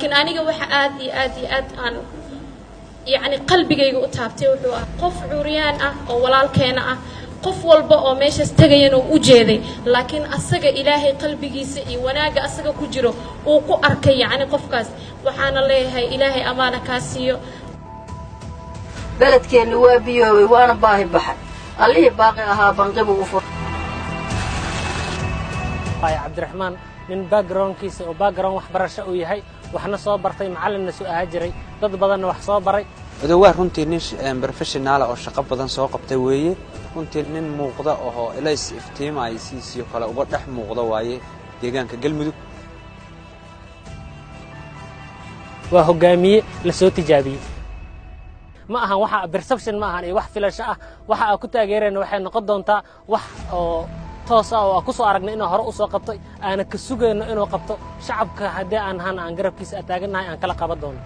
Laakiin aniga waxa aad iyo aad iyo aad aan yacni qalbigayga u taabtay wuxuu ah qof curyaan ah oo walaalkeena ah, qof walba oo meeshaas tegayana uu u jeeday, laakiin asaga Ilaahay qalbigiisa iyo wanaagga asaga ku jiro uu ku arkay. Yacni qofkaas waxaana leeyahay, Ilaahay amaana kaa siiyo. Beledkeenni waa biyoobay, waana baahi baxay. Allihii baaqi ahaa banqibuu u fur. Cabdiraxmaan nin backgroundkiisa oo background waxbarasho uu yahay, waxna soo bartay, macallinna soo ahaa jiray, dad badanna wax soo baray. Odowaa runtii nin professional ah oo shaqo badan soo qabtay weeye. Runtii nin muuqda oo elays iftiimaya sidiisii kale uga dhex muuqda waaye deegaanka Galmudug. Waa hogaamiye la soo tijaabiyey. Ma ahan waxa perception, ma ahan iyo wax filasho ah. Waxa aan ku taageerayna waxay noqon doontaa wax oo toos ah oo aan ku soo aragnay inuu hore u soo qabtay, aana ka sugayno inuu qabto. Shacabka haddii aan nahana aan garabkiisa taagannahay, aan kala qaban doono.